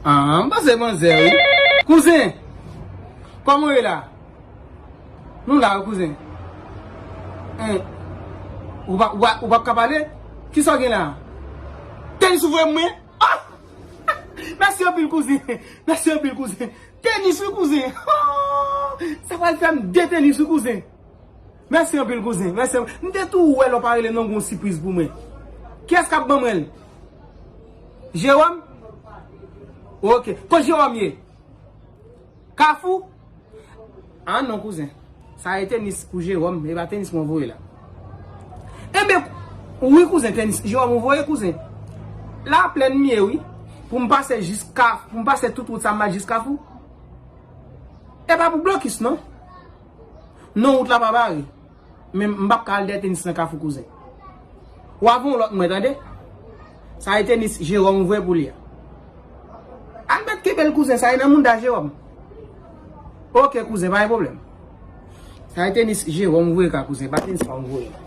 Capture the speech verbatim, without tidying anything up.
Ah, m panse manzè, wi. Kouzen, kòman w ye la? Nou la, wi, kouzen. Hein, ou pa, ou pa, ou pa ka pale? Kisa w gen la? Tenis ou voye mwen? Ah! Mèsi anpil, kouzen. Mèsi anpil, kouzen. Tenis, wi, kouzen. Oh! Sa pral fè m de tenis, wi, kouzen. Mèsi anpil, kouzen. Mèsi anpil. M te tou wè lè w pa rele non, gon sipriz pou mwen. Kiyès k ap ban mwen l? Jewòm? Ok. Kot Jewòm ye? Kafou? Ah non, kouzen. Sa e tenis pou Jewòm, e pa tenis mwen voye la. Enben, wi, kouzen, tenis Jewòm ou voye, kouzen. Laplèn m ye, wi. Pou m pase jis Kaf-, pou m pase tout wout sa m al jis Kafou. E pa pou blokis, non. Non, wout la pa bare. Men m p ap ka al dèyè tenis nan Kafou, kouzen. W a voye yon lòt mwen, tande? Sa e tenis Jewòm ou voye pou li a. Al mèt kenbe l, kouzen, sa e nan mounda Jewòm. Ok, kouzen, pa gen pwoblèm. Sa e tenis Jewòm ou voye ka, kouzen, pa tenis pa ou voye.